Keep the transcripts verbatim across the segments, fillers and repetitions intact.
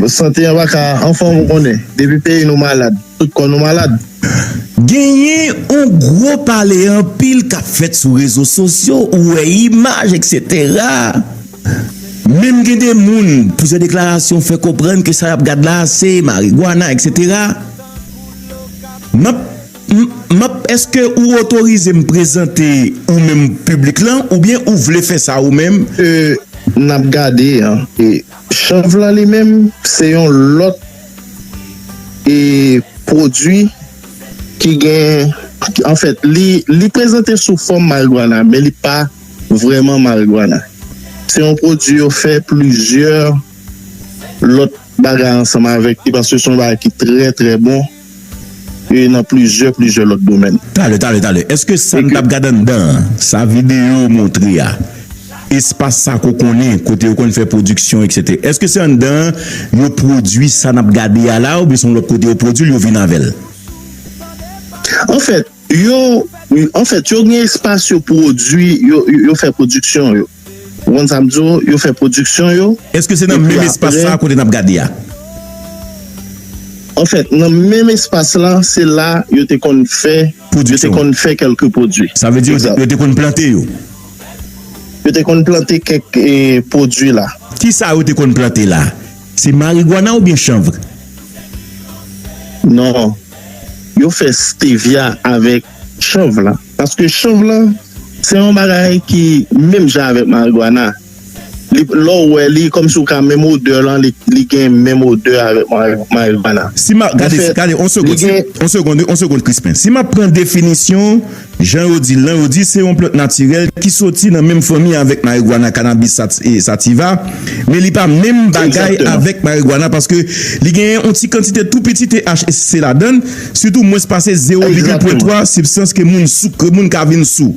Sante an pa ka anfòm, ou konnen. Depi peyi nou malad, tout kò nou malad. Genyen yon gwo pale anpil k ap fèt sou rezo sosyo, ou wè imaj, etsetera. Menm gen de moun, plizyè deklarasyon fè konprann ke sa y ap gad la se marigwana, etsetera. M ap, m, m ap, èske ou otorize m prezante ou menm piblik lan, oubyen ou vle fè sa ou menm? N ap gade an. E chanv lan li menm, se yon lòt e pwodui ki gen, anfèt, li, li prezante sou fòm marigwana, men li pa vrèman marigwana. Se yon pwodui yo fè plizyè lòt bagay ansanm avèk li, paske se yon bagay ki trè, trè bon e nan plizyè, plizyè lòt domèn. Talè, talè, talè. Èske sa n t ap gade anndan an, sa videyo montre a, espas sa ke w konnen, kote yo konn fè pwodiksyon, etsetera. Èske se anndan an yo pwodui sa n ap gade a la, oubyen se yon lòt kote yo pwodui l, yo vin avè l? Anfèt, yo, anfèt, yo gen espas yo pwodui, yo, yo, yo fè pwodiksyon yo. Ou konn sa m di w, yo fè pwodiksyon yo. Èske se nan menm espas sa kote n ap gade a? Anfèt, nan menm espas la, se la yo te konn fè, yo te konn fè kèlke pwodui. Sa vle di yo, yo te konn plante yo? Yo te konn plante kèk e, pwodui la. Kisa yo te konn plante la? Se marigwana oubyen chanvre? Non. Yo fè stevia avèk chanv lan. Paske chanv lan, se yon bagay ki menm jan avèk marigwana. Li, lè w wè li, kòmsi w ka menm odè lan, li, li gen menm odè avèk mari- marigwana. Si m a, gade, gade, on segonn, si, on segonn, on segonn, Crispin. Si m ap pran definisyon, jan yo di l lan, yo di se yon plant natirèl ki soti nan menm fanmi avèk marigwana, cannabis sat- e, sativa, men li pa menm bagay avèk marigwana paske li genyen yon ti kantite tou piti T H C ladan l, sitou mwens pase zewo vigil pwen twa sibstans ke moun sou, ke moun ka vin sou.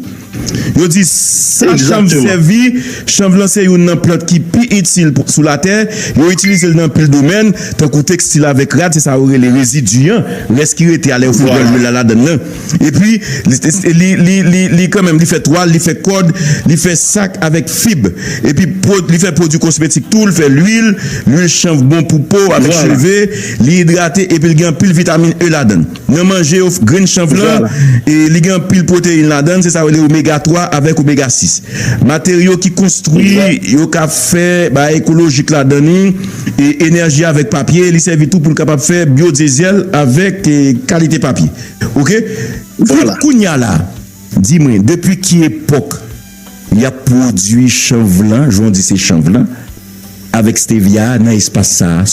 Yo di sa chanv sèvi, chanv lan se youn nan plant ki pi itil sou latè, yo itilize l nan anpil domèn, tankou tekstil avèk rad, se sa yo rele rezidi an, rès ki rete a lè yo fin bwè lwil la ladan l lan. Epi, li, li, li, li, li kanmenm, li fè twal, li fè kòd, li fè sak avèk fib. Epi, li fè pwodui kosmetik tou, li fè lwil, lwil chanv bon pou po avèk cheve, li idrate, epi li gen anpil vitamin E ladan l. Nan manje yo, grenn chanv lan, e li gen anpil pwoteyin ladan l, se sa yo rele omega twa avèk omega sis. Materyo ki konstwi, yo ka fè bagay ekolojik ladan li, e enèji avèk papye, li sèvi tou pou l kapab fè byodyezèl avèk e, kalite papye. Oke? Vwala. Kounye a la, di mwen, depi ki epòk y ap pwodui chanv lan, jan w di se chanv lan, avèk stevia a nan espas sa a?